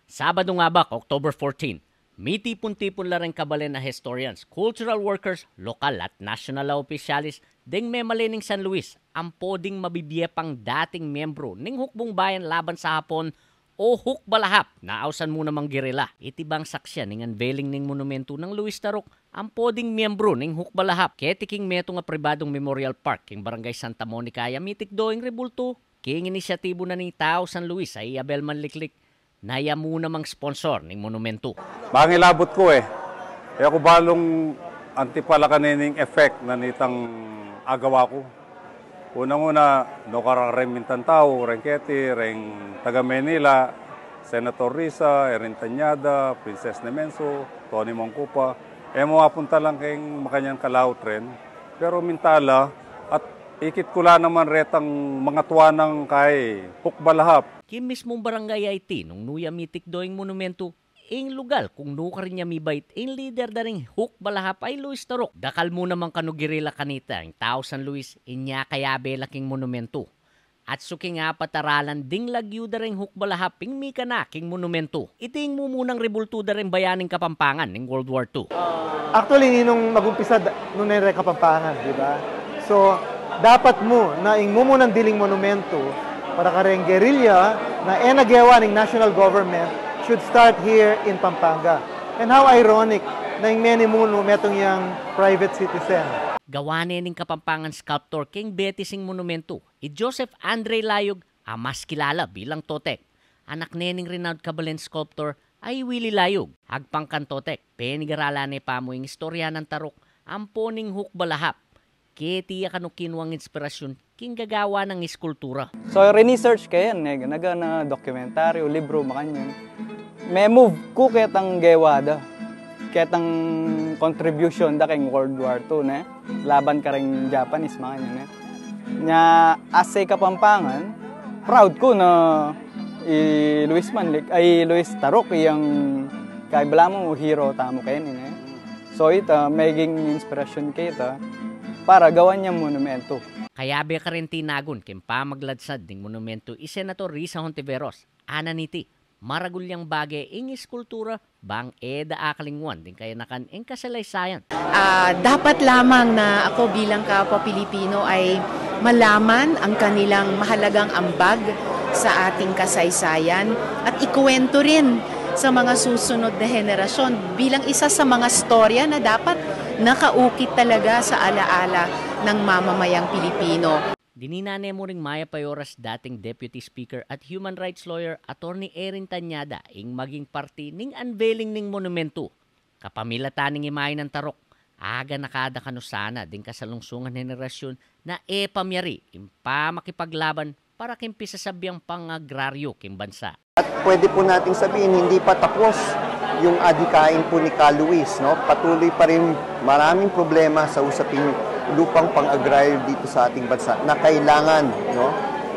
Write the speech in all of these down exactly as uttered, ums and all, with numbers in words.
Sabadung abak, October fourteen, mitipun-tipun la reng kabalen a historians, cultural workers, lokal at nasyonal a opisyales deng memalen ning San Luis, ampo ding mabibie pang dating miyembru ning Hukbong Bayan laban sa Hapon o Hukbalahap, na ausan mu namang gerila. Iti bang saksian ning unveiling ning monumentu nang Luis Taruk, ampo ding miyembru ning Hukbalahap, keti king metung a pribadung Memorial Park king Barangay Santa Monica ya mitikdo ing rebultu king inisyatibu na ning tau San Luis a i Abel Manliklik, na ya mu namang sponsor ning monumentu. Bang ilabut ku e, e ku balung antipala kanining effect na nitang agawa ku. Unang-una, no, kareng mintang tau, reng keti, reng taga Manila, Senator Risa, Erin Tañada, Princess Nemensu, Tony Mangkupa, e mu apunta lang keng makanyan kalaut ren, pero mintala, at ikit ku la naman retang mangatua nang kai Hukbalahap. King mismung barangay a iti, nung nu ya mitikdo ing monumentu, ing lugal kung nu karin ya mibait ing lider da ring Hukbalahap a i Luis Taruk. Dakal mu namang kanu gerila kanita ing tau San Luis, inya kayabe la king monumentu. At su king apat a ralan ding lagyu da ring Hukbalahap ing mikana king monumentu. Iti ing mumunang rebultu da ring bayaning Kapampangan ning World War two. Actually, ninung mag-umpisa da, nung nere Kapampangan, di ba? So, dapat mu na ing mumunang diling monumentu para kareng guerrilla na e na gewa ning national government should start here in Pampanga. And how ironic na ing menimunu metung yang private citizen. Gawa ne ning Kapampangan sculptor king betis ing monumentu, i Joseph Andre Layog, a mas kilala bilang Totek. Anak ne ning renowned kabalen sculptor a i Willie Layog. Agpang kang Totek, penigaralan ne pamu ing istorya nang Taruk ampo ning Hukbalahap, keti ya kanu kinuang inspirasyun king gagawa nang iskultura. So, rinisearch ke yan, e, naga na dokumentaryu, libru, makanyan. Me-move ku ketang gewa da, ketang contribution da keng World War two, ne? Laban kareng Japanese, makanyan, ne? Nya, as a Kapampangan, proud ku na i Luis Manlik, ay, Luis Taruk, yang kay balamu hero tamu keni, ne? So ita, meging inspirasyun ke ita para gawan yang monumentu. Kayabe karin tinagun king pamagladsad ning monumentu i Senator Risa Hontiveros. Anan iti, maragul yang bage ing iskultura bang e da akalingwan ding kayanakan ing kasalaysayan. Ah, dapat lamang na ako bilang kapwa Pilipino ay malaman ang kanilang mahalagang ambag sa ating kasaysayan at ikuwento rin sa mga susunod na henerasyon bilang isa sa mga storya na dapat nakaukit talaga sa alaala ng mamamayang Pilipino. Dinina ne mu ring mayap a oras dating Deputy Speaker at Human Rights Lawyer Attorney Erin Tañada ing maging parti ning unveiling ning monumentu. Kapamilatan ning imahe nang Taruk, aganaka da kanu sana ding kasalungsungan henerasyun na e pa miyari ing pamakipaglaban para king pisasabiang pangagraryu king bansa. At pwede po nating sabihin, hindi pa tapos yung adhikain po ni Ka Luis, no? Patuloy pa rin maraming problema sa usaping lupang pang-agraryo dito sa ating bansa na kailangan, no,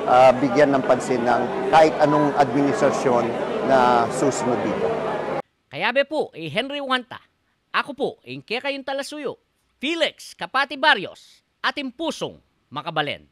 ah, bigyan ng pansin ng kahit anong administrasyon na susunod dito. Kayabe pu i Henry Wanta. Aku pu ing kekayung talasuyu, Felix Kapati Barrios, atin pusung makabalen.